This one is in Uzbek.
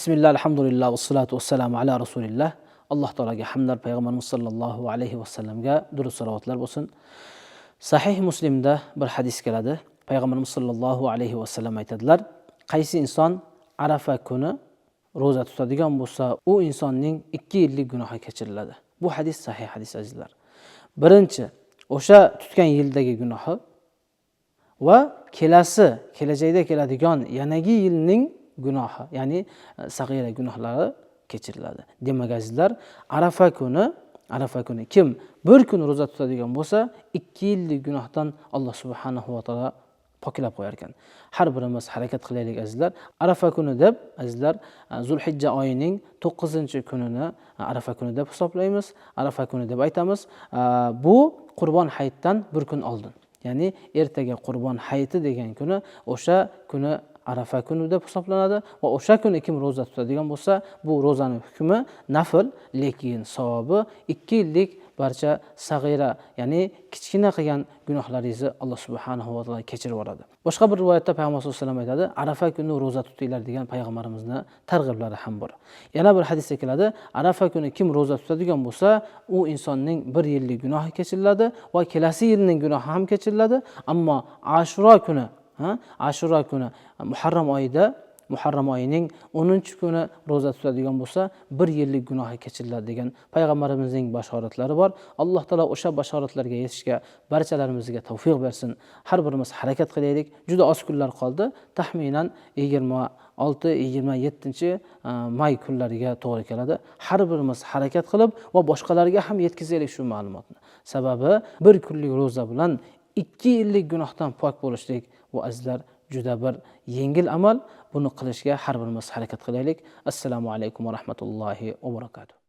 Bismillah, alhamdulillah, vassalotu vassalamu ala rasulillah. Alloh taologa hamdlar, payg'ambarimiz sollallohu alayhi vasallamga durud salovatlar bo'lsin. Sahih Muslimda bir hadis keladi. Payg'ambarimiz sollallohu alayhi vasallam aytadilar: qaysi inson Arafa kuni ro'za tutadigan bo'lsa, u insonning 2 yillik gunohi kechiriladi. Bu hadis sahih hadis, azizlar. Birinchi, o'sha tutgan yildagi gunohi va kelasi, kelajakda keladigan yanagi yilning gunohi, ya'ni sag'ira gunohlari kechiriladi. Demak, azizlar, Arafa kuni kim bir kun ro'za tutadigan bo'lsa, 2 yillik gunohdan Alloh subhanahu va taolo poklab qo'yar ekan. Har birimiz harakat qilaylik, azizlar. Arafa kuni deb, azizlar, Zulhijja oyining 9-kunini Arafa kuni deb hisoblaymiz, Arafa kuni deb aytamiz. Bu Qurbon hayitdan bir kun oldin. Ya'ni ertaga Qurbon hayiti degan kuni, o'sha kuni Arafa kuni deb hisoblanadi va o'sha kuni kim ro'za tutadigan bo'lsa, bu ro'zaning hukmi nafl, lekin savobi 2 yillik barcha sag'ira, ya'ni kichkina qilgan gunohlaringizni Alloh subhanahu va taolo kechirib yuboradi. Boshqa bir rivoyatda payg'ambar sollallohu alayhi vasallam aytadi: Arafa kuni ro'za tutinglar degan payg'ambarimizni targ'iblari ham bor. Yana bir hadisda keladi: Arafa kuni kim ro'za tutadigan bo'lsa, u insonning 1 yillik gunohi kechiriladi va kelasi yilning gunohi ham kechiriladi. Ammo Ashura kuni, Ashura kuni Muharram oyida, Muharram oyining 10-kuni ro'za tutadigan bo'lsa, 1 yillik gunohi kechiriladi degan payg'ambarimizning bashoratlari bor. Alloh taolo o'sha bashoratlarga yetishga barchalarimizga tavfiq bersin. Har birimiz harakat qilaylik. Juda oz kunlar qoldi. Taxminan 26, 27 may kunlariga to'g'ri keladi. Har birimiz harakat qilib va boshqalarga ham yetkazaylik shu ma'lumotni. Sababi bir kunlik ro'za bilan 2 yillik gunohdan pok bo'lishlik bu, azizlar, juda bir yengil amal. Buni qilishga har birimiz harakat qilaylik. Assalomu alaykum va rahmatullohi va barakatuh.